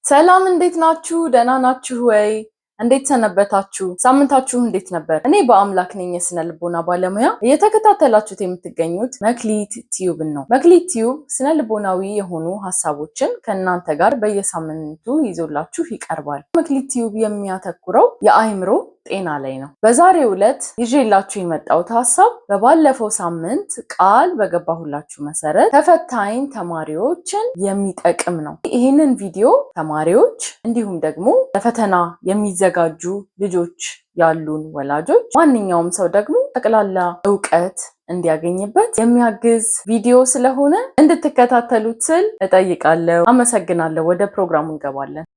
ሰላም እንዴት ናችሁ? ደህና ናችሁ ወይ? እንዴት ሰነበታችሁ? ሳምንታችሁ እንዴት ነበር? እኔ በአምላክ ነኝ የስነ ልቦና ባለሙያ። እየተከታተላችሁት የምትገኙት መክሊት ቲዩብን ነው። መክሊት ቲዩብ ስነ ልቦናዊ የሆኑ ሀሳቦችን ከእናንተ ጋር በየሳምንቱ ይዞላችሁ ይቀርባል። መክሊት ቲዩብ የሚያተኩረው የአእምሮ ጤና ላይ ነው። በዛሬው ዕለት ይዤላችሁ የመጣሁት ሀሳብ በባለፈው ሳምንት ቃል በገባሁላችሁ መሰረት ተፈታኝ ተማሪዎችን የሚጠቅም ነው። ይህንን ቪዲዮ ተማሪዎች እንዲሁም ደግሞ ለፈተና የሚዘጋጁ ልጆች ያሉን ወላጆች፣ ማንኛውም ሰው ደግሞ ጠቅላላ እውቀት እንዲያገኝበት የሚያግዝ ቪዲዮ ስለሆነ እንድትከታተሉት ስል እጠይቃለሁ። አመሰግናለሁ። ወደ ፕሮግራሙ እንገባለን።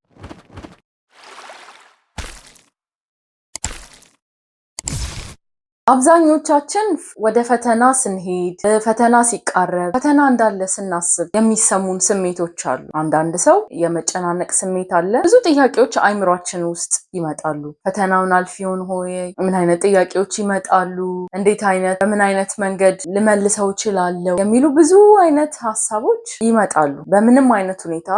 አብዛኞቻችን ወደ ፈተና ስንሄድ፣ ፈተና ሲቃረብ፣ ፈተና እንዳለ ስናስብ የሚሰሙን ስሜቶች አሉ። አንዳንድ ሰው የመጨናነቅ ስሜት አለ። ብዙ ጥያቄዎች አይምሯችን ውስጥ ይመጣሉ። ፈተናውን አልፍ ይሆን ሆይ? ምን አይነት ጥያቄዎች ይመጣሉ? እንዴት አይነት በምን አይነት መንገድ ልመልሰው እችላለሁ? የሚሉ ብዙ አይነት ሀሳቦች ይመጣሉ። በምንም አይነት ሁኔታ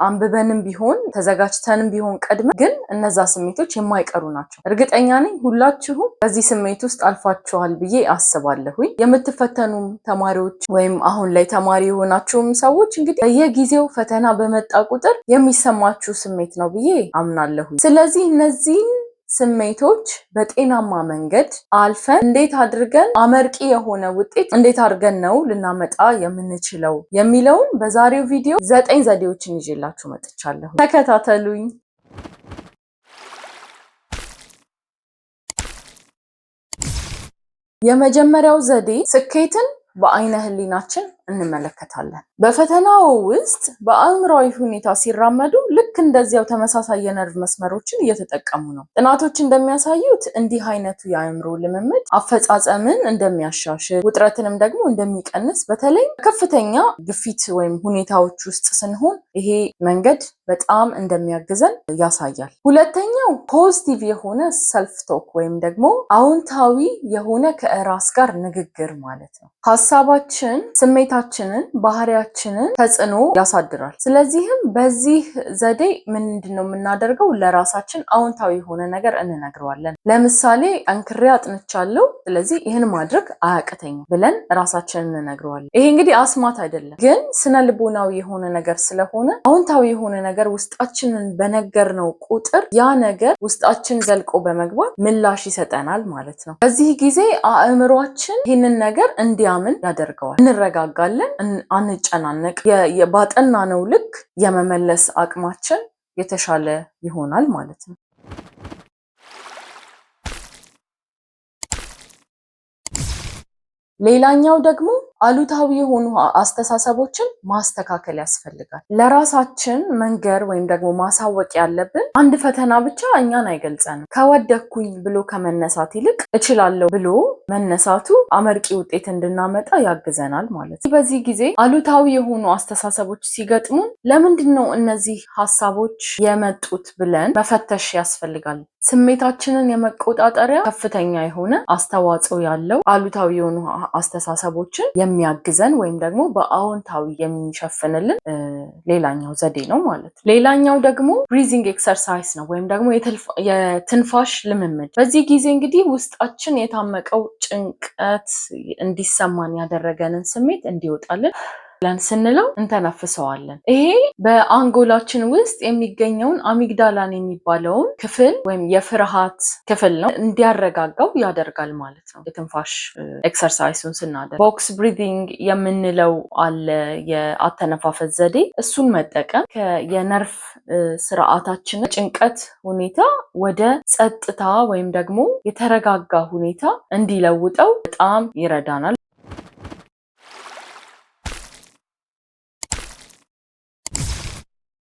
አንብበንም ቢሆን ተዘጋጅተንም ቢሆን ቀድመን ግን እነዛ ስሜቶች የማይቀሩ ናቸው። እርግጠኛ ነኝ ሁላችሁም በዚህ ስሜት ውስጥ አልፋችኋል ብዬ አስባለሁኝ። የምትፈተኑም ተማሪዎች ወይም አሁን ላይ ተማሪ የሆናችሁም ሰዎች እንግዲህ በየጊዜው ፈተና በመጣ ቁጥር የሚሰማችሁ ስሜት ነው ብዬ አምናለሁኝ። ስለዚህ እነዚህን ስሜቶች በጤናማ መንገድ አልፈን እንዴት አድርገን አመርቂ የሆነ ውጤት እንዴት አድርገን ነው ልናመጣ የምንችለው የሚለውን በዛሬው ቪዲዮ 9 ዘዴዎችን ይዤላችሁ መጥቻለሁ። ተከታተሉኝ። የመጀመሪያው ዘዴ ስኬትን በአይነ ህሊናችን እንመለከታለን። በፈተናው ውስጥ በአእምሯዊ ሁኔታ ሲራመዱ ልክ እንደዚያው ተመሳሳይ የነርቭ መስመሮችን እየተጠቀሙ ነው። ጥናቶች እንደሚያሳዩት እንዲህ አይነቱ የአእምሮ ልምምድ አፈጻጸምን እንደሚያሻሽል፣ ውጥረትንም ደግሞ እንደሚቀንስ፣ በተለይ ከፍተኛ ግፊት ወይም ሁኔታዎች ውስጥ ስንሆን ይሄ መንገድ በጣም እንደሚያግዘን ያሳያል። ሁለተኛው positive የሆነ self talk ወይም ደግሞ አዎንታዊ የሆነ ከራስ ጋር ንግግር ማለት ነው። ሀሳባችን ስሜታችንን፣ ባህሪያችንን ተጽዕኖ ያሳድራል። ስለዚህም በዚህ ዘዴ ምንድን ነው የምናደርገው? ለራሳችን አዎንታዊ የሆነ ነገር እንነግረዋለን። ለምሳሌ ጠንክሬ አጥንቻለሁ፣ ስለዚህ ይህን ማድረግ አያቅተኝም ብለን ራሳችንን እንነግረዋለን። ይሄ እንግዲህ አስማት አይደለም፣ ግን ስነ ልቦናዊ የሆነ ነገር ስለሆነ አዎንታዊ የሆነ ነገር ውስጣችንን በነገርነው ቁጥር ያ ነገር ውስጣችን ዘልቆ በመግባት ምላሽ ይሰጠናል ማለት ነው። በዚህ ጊዜ አእምሯችን ይህንን ነገር እንዲያምን ያደርገዋል። እንረጋጋለን፣ አንጨናነቅ። ባጠናነው ልክ የመመለስ አቅማችን የተሻለ ይሆናል ማለት ነው። ሌላኛው ደግሞ አሉታዊ የሆኑ አስተሳሰቦችን ማስተካከል ያስፈልጋል። ለራሳችን መንገር ወይም ደግሞ ማሳወቅ ያለብን አንድ ፈተና ብቻ እኛን አይገልጸንም። ከወደኩኝ ብሎ ከመነሳት ይልቅ እችላለሁ ብሎ መነሳቱ አመርቂ ውጤት እንድናመጣ ያግዘናል ማለት ነው። በዚህ ጊዜ አሉታዊ የሆኑ አስተሳሰቦች ሲገጥሙን ለምንድን ነው እነዚህ ሀሳቦች የመጡት ብለን መፈተሽ ያስፈልጋል። ስሜታችንን የመቆጣጠሪያ ከፍተኛ የሆነ አስተዋጽኦ ያለው አሉታዊ የሆኑ አስተሳሰቦችን የሚያግዘን ወይም ደግሞ በአዎንታዊ የሚሸፍንልን ሌላኛው ዘዴ ነው ማለት ነው። ሌላኛው ደግሞ breathing exercise ነው ወይም ደግሞ የትንፋሽ ልምምድ። በዚህ ጊዜ እንግዲህ ውስጣችን የታመቀው ጭንቀት እንዲሰማን ያደረገንን ስሜት እንዲወጣልን ብለን ስንለው እንተነፍሰዋለን። ይሄ በአንጎላችን ውስጥ የሚገኘውን amygdala ን የሚባለውን ክፍል ወይም የፍርሃት ክፍል ነው እንዲያረጋጋው ያደርጋል ማለት ነው። የትንፋሽ exercise ኡን ስናደርግ box breathing የምንለው አለ፣ የአተነፋፈስ ዘዴ። እሱን መጠቀም የነርቭ ስርዓታችንን ጭንቀት ሁኔታ ወደ ጸጥታ ወይም ደግሞ የተረጋጋ ሁኔታ እንዲለውጠው በጣም ይረዳናል።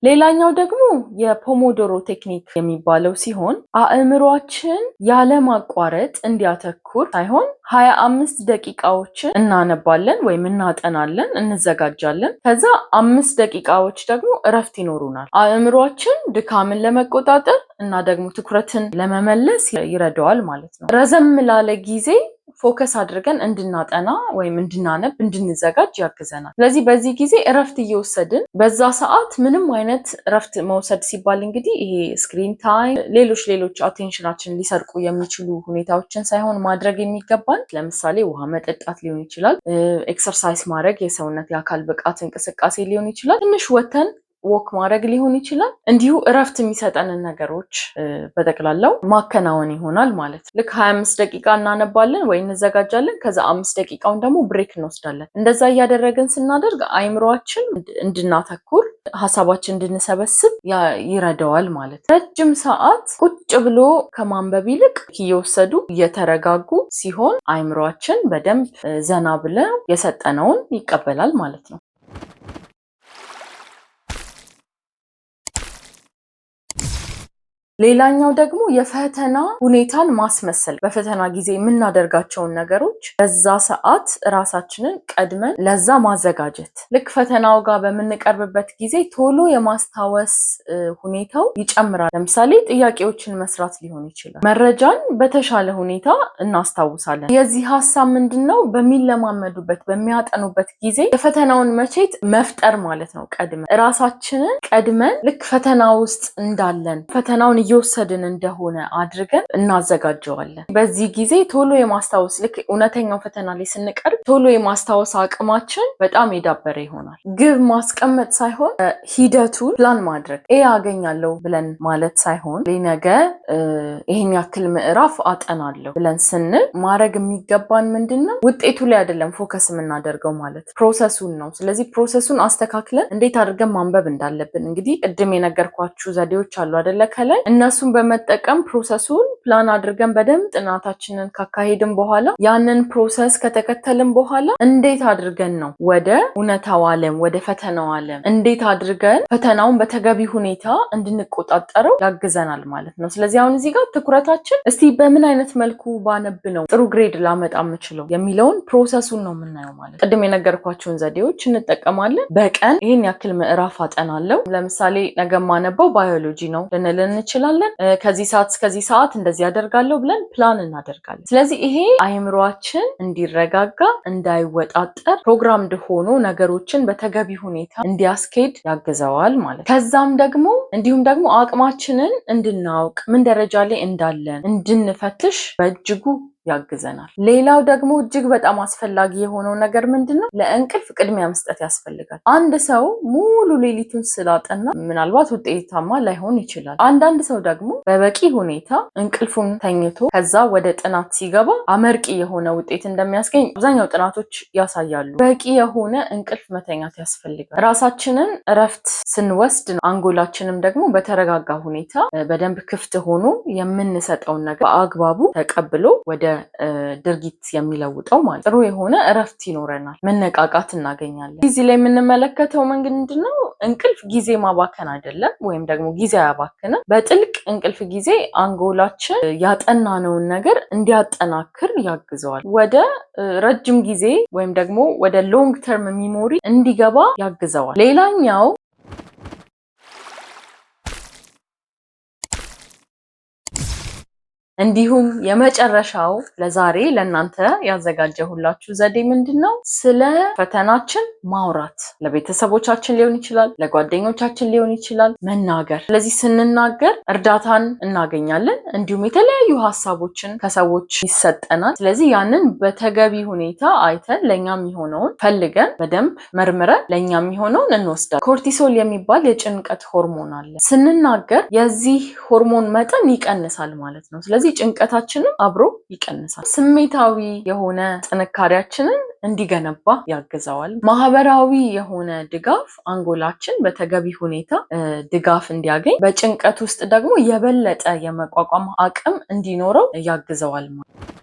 ሌላኛው ደግሞ የ Pomodoro technique የሚባለው ሲሆን አእምሯችን ያለማቋረጥ እንዲያተኩር ሳይሆን 25 ደቂቃዎችን እናነባለን ወይም እናጠናለን፣ እንዘጋጃለን። ከዛ 5 ደቂቃዎች ደግሞ እረፍት ይኖሩናል። አእምሯችን ድካምን ለመቆጣጠር እና ደግሞ ትኩረትን ለመመለስ ይረዳዋል ማለት ነው። ረዘም ላለ ጊዜ focus አድርገን እንድናጠና ወይም እንድናነብ እንድንዘጋጅ ያግዘናል። ስለዚህ በዚህ ጊዜ እረፍት እየወሰድን በዛ ሰዓት ምንም አይነት እረፍት መውሰድ ሲባል እንግዲህ ይሄ screen time፣ ሌሎች ሌሎች attention ኣችንን ሊሰርቁ የሚችሉ ሁኔታዎችን ሳይሆን ማድረግ የሚገባን ለምሳሌ ውሃ መጠጣት ሊሆን ይችላል፣ exercise ማድረግ፣ የሰውነት የአካል ብቃት እንቅስቃሴ ሊሆን ይችላል፣ ትንሽ ወተን walk ማድረግ ሊሆን ይችላል። እንዲሁ እረፍት የሚሰጠንን ነገሮች በጠቅላላው ማከናወን ይሆናል ማለት ነው። ልክ 25 ደቂቃ እናነባለን ወይ እንዘጋጃለን። ከዛ 5 ደቂቃውን ደግሞ break እንወስዳለን። እንደዛ እያደረግን ስናደርግ አይምሯችን እንድናተኩር፣ ሀሳባችን እንድንሰበስብ ይረዳዋል ማለት ነው። ረጅም ሰዓት ቁጭ ብሎ ከማንበብ ይልቅ እየወሰዱ እየተረጋጉ ሲሆን አይምሯችን በደንብ ዘና ብለው የሰጠነውን ይቀበላል ማለት ነው። ሌላኛው ደግሞ የፈተና ሁኔታን ማስመሰል፣ በፈተና ጊዜ የምናደርጋቸውን ነገሮች በዛ ሰዓት ራሳችንን ቀድመን ለዛ ማዘጋጀት። ልክ ፈተናው ጋር በምንቀርብበት ጊዜ ቶሎ የማስታወስ ሁኔታው ይጨምራል። ለምሳሌ ጥያቄዎችን መስራት ሊሆን ይችላል። መረጃን በተሻለ ሁኔታ እናስታውሳለን። የዚህ ሀሳብ ምንድን ነው? በሚለማመዱበት በሚያጠኑበት ጊዜ የፈተናውን መቼት መፍጠር ማለት ነው። ቀድመን ራሳችንን ቀድመን ልክ ፈተና ውስጥ እንዳለን፣ ፈተናውን እየወሰድን እንደሆነ አድርገን እናዘጋጀዋለን። በዚህ ጊዜ ቶሎ የማስታወስ፣ ልክ እውነተኛው ፈተና ላይ ስንቀርብ ቶሎ የማስታወስ አቅማችን በጣም የዳበረ ይሆናል። ግብ ማስቀመጥ ሳይሆን ሂደቱን ፕላን ማድረግ፣ A አገኛለሁ ብለን ማለት ሳይሆን ነገ ይሄን ያክል ምዕራፍ አጠናለሁ ብለን ስንል ማድረግ የሚገባን ምንድን ነው? ውጤቱ ላይ አይደለም focus የምናደርገው ማለት process ኡን ነው። ስለዚህ process ኡን አስተካክለን እንዴት አድርገን ማንበብ እንዳለብን እንግዲህ ቅድም የነገርኳችሁ ዘዴዎች አሉ አደለ ከላይ፣ እነሱን በመጠቀም process ኡን plan አድርገን በደንብ ጥናታችንን ካካሄድን በኋላ፣ ያንን process ከተከተልን በኋላ እንዴት አድርገን ነው ወደ እውነታው ዓለም፣ ወደ ፈተናው ዓለም እንዴት አድርገን ፈተናውን በተገቢ ሁኔታ እንድንቆጣጠረው ያግዘናል ማለት ነው። ስለዚህ አሁን እዚህ ጋር ትኩረታችን እስቲ በምን አይነት መልኩ ባነብ ነው ጥሩ grade ላመጣ የምችለው የሚለውን process ኡን ነው የምናየው ማለት። ቅድም የነገርኳቸውን ዘዴዎች እንጠቀማለን። በቀን ይህን ያክል ምዕራፍ አጠናለሁ። ለምሳሌ ነገ የማነበው ባዮሎጂ ነው ልንል እንችላለን። ከዚህ ሰዓት እስከዚህ ሰዓት እንደዚህ አደርጋለሁ ብለን ፕላን እናደርጋለን። ስለዚህ ይሄ አይምሯችን እንዲረጋጋ፣ እንዳይወጣጠር፣ programmed ሆኖ ነገሮችን በተገቢ ሁኔታ እንዲያስኬድ ያግዘዋል ማለት ነው። ከዛም ደግሞ እንዲሁም ደግሞ አቅማችንን እንድናውቅ፣ ምን ደረጃ ላይ እንዳለን እንድንፈትሽ በእጅጉ ያግዘናል። ሌላው ደግሞ እጅግ በጣም አስፈላጊ የሆነው ነገር ምንድን ነው? ለእንቅልፍ ቅድሚያ መስጠት ያስፈልጋል። አንድ ሰው ሙሉ ሌሊቱን ስላጠና ምናልባት ውጤታማ ላይሆን ይችላል። አንዳንድ ሰው ደግሞ በበቂ ሁኔታ እንቅልፉን ተኝቶ ከዛ ወደ ጥናት ሲገባ አመርቂ የሆነ ውጤት እንደሚያስገኝ አብዛኛው ጥናቶች ያሳያሉ። በቂ የሆነ እንቅልፍ መተኛት ያስፈልጋል። ራሳችንን እረፍት ስንወስድ አንጎላችንም ደግሞ በተረጋጋ ሁኔታ በደንብ ክፍት ሆኖ የምንሰጠውን ነገር በአግባቡ ተቀብሎ ወደ ድርጊት የሚለውጠው ማለት ጥሩ የሆነ እረፍት ይኖረናል፣ መነቃቃት እናገኛለን። እዚህ ላይ የምንመለከተው ምንድን ነው? እንቅልፍ ጊዜ ማባከን አይደለም፣ ወይም ደግሞ ጊዜ አያባክንም። በጥልቅ እንቅልፍ ጊዜ አንጎላችን ያጠናነውን ነገር እንዲያጠናክር ያግዘዋል። ወደ ረጅም ጊዜ ወይም ደግሞ ወደ long term memory እንዲገባ ያግዘዋል። ሌላኛው እንዲሁም የመጨረሻው ለዛሬ ለእናንተ ያዘጋጀሁላችሁ ዘዴ ምንድን ነው? ስለ ፈተናችን ማውራት፣ ለቤተሰቦቻችን ሊሆን ይችላል፣ ለጓደኞቻችን ሊሆን ይችላል፣ መናገር። ስለዚህ ስንናገር እርዳታን እናገኛለን፣ እንዲሁም የተለያዩ ሀሳቦችን ከሰዎች ይሰጠናል። ስለዚህ ያንን በተገቢ ሁኔታ አይተን ለእኛ የሚሆነውን ፈልገን፣ በደንብ መርምረን ለእኛ የሚሆነውን እንወስዳለን። Cortisol የሚባል የጭንቀት ሆርሞን አለ። ስንናገር የዚህ ሆርሞን መጠን ይቀንሳል ማለት ነው። ስለዚህ ጭንቀታችንም አብሮ ይቀንሳል። ስሜታዊ የሆነ ጥንካሬያችንን እንዲገነባ ያግዘዋል። ማህበራዊ የሆነ ድጋፍ አንጎላችን በተገቢ ሁኔታ ድጋፍ እንዲያገኝ፣ በጭንቀት ውስጥ ደግሞ የበለጠ የመቋቋም አቅም እንዲኖረው ያግዘዋል ማለት ነው።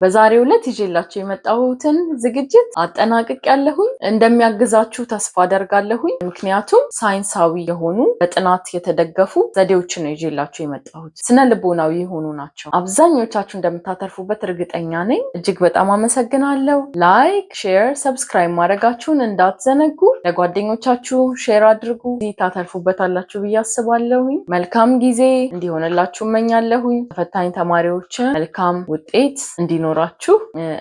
በዛሬው ዕለት ይዤላችሁ የመጣሁትን ዝግጅት አጠናቅቄያለሁኝ። እንደሚያግዛችሁ ተስፋ አደርጋለሁኝ። ምክንያቱም ሳይንሳዊ የሆኑ በጥናት የተደገፉ ዘዴዎችን ነው ይዤላችሁ የመጣሁት። ስነ ልቦናዊ የሆኑ ናቸው። አብዛኞቻችሁ እንደምታተርፉበት እርግጠኛ ነኝ። እጅግ በጣም አመሰግናለሁ። Like፣ share፣ subscribe ማድረጋችሁን እንዳትዘነጉ። ለጓደኞቻችሁ share አድርጉ። ታተርፉበታላችሁ ብዬ አስባለሁኝ። መልካም ጊዜ እንዲሆንላችሁ እመኛለሁኝ። ተፈታኝ ተማሪዎችን መልካም ውጤት እንዲኖራችሁ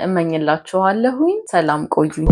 እመኝላችኋለሁኝ። ሰላም ቆዩኝ።